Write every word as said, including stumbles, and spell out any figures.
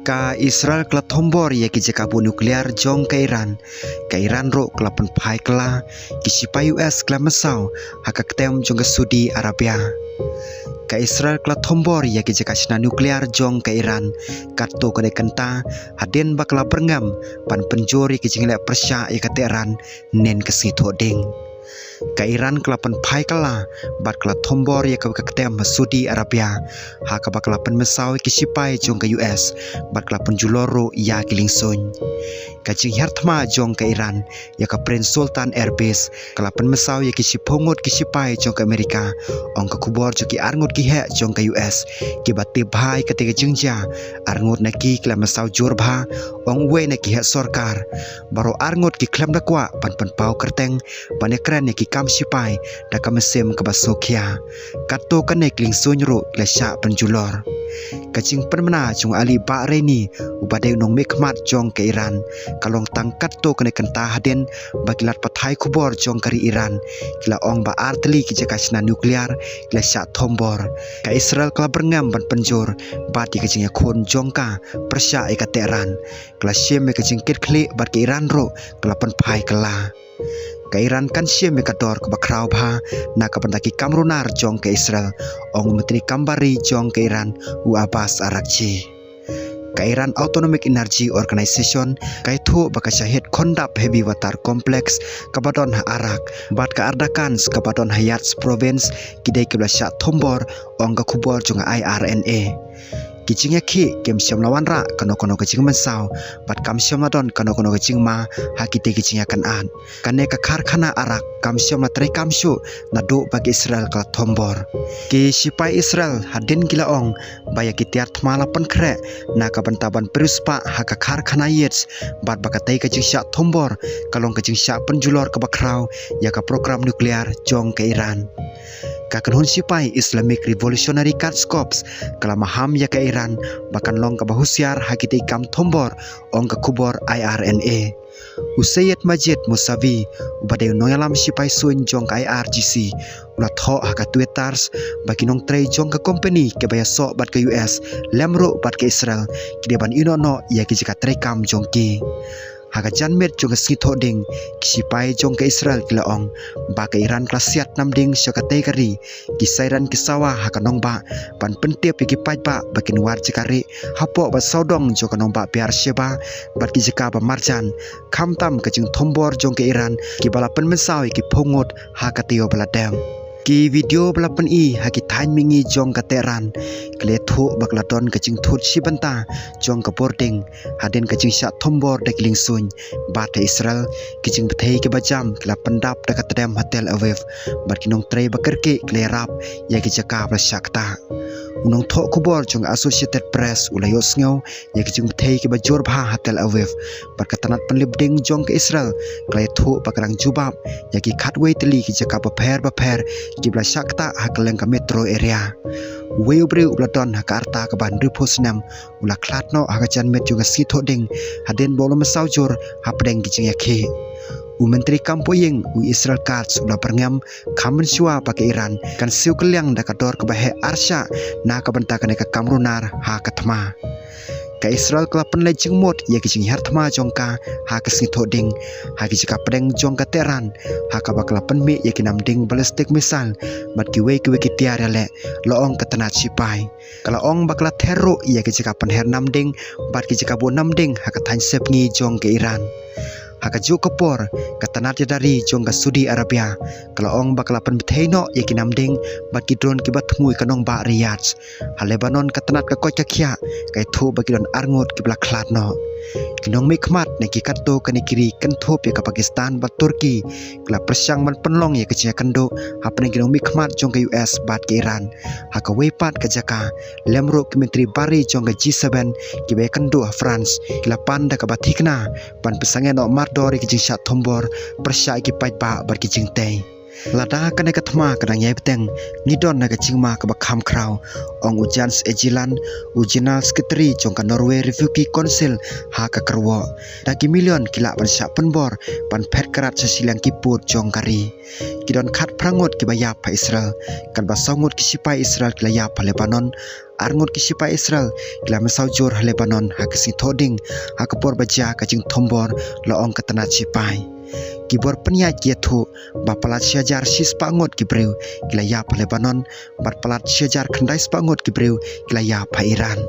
Ka Israel ka la thombor ïa ki jaka buh nuklear jong ka Iran. Ka Iran ruh ka la pynphai kylla. Ki shipai U S ka la mynsaw ha ka ktem jong ka Saudi Arabia. Ka Israel ka la thombor ïa ki jaka shna nuklear jong ka Iran. Katto katne kynta, hadien ba ka la byrngem ban pynjur ïa ki jingleh pyrshah ïa ka Tehran, nen ka sngi Thohdieng. Ka Iran ka la pynphai kylla bad ka la thombor ïa ka ktem ha Saudi Arabia, ha kaba ka la pynmynsaw ïa ki shipai jong ka U S bad ka la pynjulor ruh ïa ki liengsuiñ. Ka jinghiar thma jong ka Iran ïa ka Prince Sultan Airbase ka la pynmynsaw ïa ki shiphew ngut ki shipai jong ka Amerika, ong ka khubor jong ki arngut ki heh jong ka U S kiba tip bha ïa kata ka jingjia. Arngut na ki ki la mynsaw jur bha, ong uwei na ki heh sorkar. Baroh arngut ki khlem da kwah ban pynpaw kyrteng ban ïakren ïa ki kam shipai da ka mynsiem kaba sngewkhia. Katto katne ki liengsuiñ ruh ki la shah pynjulor. Ka jingpynbna jong u Ali Bahraini, uba dei u nongmihkhmat jong ka Iran, ka long tang katto katne kynta hadien ba ki lad pathai khubor jong ka ri Iran ki la ong ba ar tylli ki jaka shna nuklear ki la shah thombor. Ka Israel ka la byrngem ban pynjur bad ïa ka jingïakhun jong ka pyrshah ïa ka Tehran. Ka la shim ïa ka jingkitkhlieh bad ka Iran ruh ka la pynphai kylla. Ka Iran kan shim ïa ka dor kaba khraw bha na ka bynta ki kam runar jong ka Israel, ong u Myntri Kam Bar Ri jong ka Iran, u Abbas Araghchi. Ka Iran Atomic Energy Organization ka ïathuh ba ka shahid khondap heavy water complex kaba don ha Arak bad ka Ardakans kaba don ha Yazd province ki dei kiba la shah thombor, ong ka khubor jong ka I R N A. Ki jingïakhih kim shym la wanrah kano kano ka jingmynsaw bad kam shym la don kano kano ka jingma ha kitei ki jingïakynad. Kane ka karkhana Arak kam shym la treikam shuh naduh ba ka Israel ka la thombor. Ki shipai Israel hadien ki la ong ba ïa ki tiar thma la pynkhreh na ka bynta ban pynriewspah ha ka karkhana Yazd, bad ba katei ka jingshah thombor ka long ka jingshah pynjulor kaba khraw ïa ka program nuklear jong ka Iran. Ka kynhun shipai Islamic Revolutionary Guards Corps ka la maham ïa ka Iran ba kan long kaba husiar ha kitei ki kam thombor, ong ka khubor I R N A. U Syed Majid Musavi, uba dei u nongïalam shipai suiñ jong ka I R G C, u la thoh ha ka Twitter ba ki nongtrei jong ka kompani kiba ïasoh bad ka U S lem ruh bad ka Israel ki dei ban ïehnoh noh ïa ki jaka treikam jong ki. Ha ka janmiet jong ka sngi Thohdieng, ki shipai jong ka Israel ki la ong ba ka Iran ka la siat namding sha katei ka ri. Ki siren ki sawa ha ka nongbah ban pyntip ïa ki paidbah ba kin wad jaka rieh hapoh ba sawdong jong ka nongbah Beersheba bad ki jaka ba marjan. Khamtam ka jingthombor jong ka Iran kiba la pynmynsaw ïa ki phew ngut ha ka taïew ba la dep. Ki video ba la pyni ha ki thaiñ mihngi jong ka Tehran ki la ïathuh ba ka la don ka jingthut shi bynta jong ka bording hadien ka jingshah thombor da ki liengsuiñ bad ha Israel. Ki jingbthei kiba jam ki la pyndap da ka tdem ha Tel Aviv bad ki nongtrei ba kyrkieh ki la ïarap ïa ki jaka ba la shah ktah. U nongthoh khubor jong ka Associated Press u la ïohsngew ïa ki jingbthei kiba jur bha ha Tel Aviv bad ka tnat pynlip ding jong ka Israel ka la ïathuh ba ka dang jubab ïa ki khatwei tylli ki jaka bapher bapher kiba la shah ktah ha kylleng ka metro area. Uwei u briew uba la don ha ka rta kaba hynriewphew snem u la khlad noh ha ka janmiet jong ka sngi Thohdieng hadien ba u la mynsaw jur hapdeng ki jingïakhih. U Myntri Kam Poh Ïing u Israel Katz u la byrngem kham mynshuwa ba ka Iran kan siew kylliang da ka dor kaba heh arshah na ka bynta kane ka kam runar ha ka thma. Ka Israel ka la pynleit jingmut ïa ki jinghiar thma jong ka ha ka sngi Thohdieng ha ki jaka pdeng jong ka Tehran, ha kaba ka la pynmih ïa ki namding ballistic missile bad kiwei kiwei ki tiar ïaleh, la ong ka tnat shipai. Ka la ong ba ka la ther ruh ïa ki jaka pynher namding bad ki jaka buh namding ha ka thaiñ sepngi jong ka Iran. Ha kajuh ka por, ka tnat ïada ri jong ka Saudi Arabia ka la ong ba ka la pynbthei noh ïa ki namding bad ki drone kiba thmu ïa ka nongbah Riyadh. Ha Lebanon, ka tnat ka koit ka khiah ka ïathuh ba ki don arngut kiba la khlad noh. Ki nongmihkhmat na ki katto katne ki ri kynthup ïa ka Pakistan bad Turkey ki la pyrshang ban pynlong ïa ka jingïakynduh hapdeng ki nongmihkhmat jong ka U S bad ka Iran. Ha kawei pat ka jaka, lem ruh ki myntri bar ri jong ka G seven kiba ïakynduh ha France ki la pan da kaba thikna ban pynsangeh noh mardor ïa ki jingshah thombor pyrshah ïa ki paidbah bad ki jingtei. Lada kane ka thma ka dang ïai bteng, ngi don ha ka jingma kaba kham khraw, ong u Jens Egeland, u General Secretary jong ka Norway Refugee Council ha ka kyrwoh. Da ki million ki lah ban shah pynbor ban phet krad sha shiliang ki pud jong ka ri. Ki don khatphra ngut kiba ïap ha Israel, katba saw ngut ki shipai Israel ki la ïap ha Lebanon, Arngut ki shipai Israel ki la mynsaw jur ha Lebanon ha ka sngi Thohdieng, ha ka por ba jia ka jingthombor, la ong ka tnat shipai. Ki bor pynïaid ki ïathuh ba palat shi hajar shispah ngut ki briew ki la ïap ha Lebanon, bad palat shi hajar khyndai spah ngut ki briew ki la ïap ha Iran.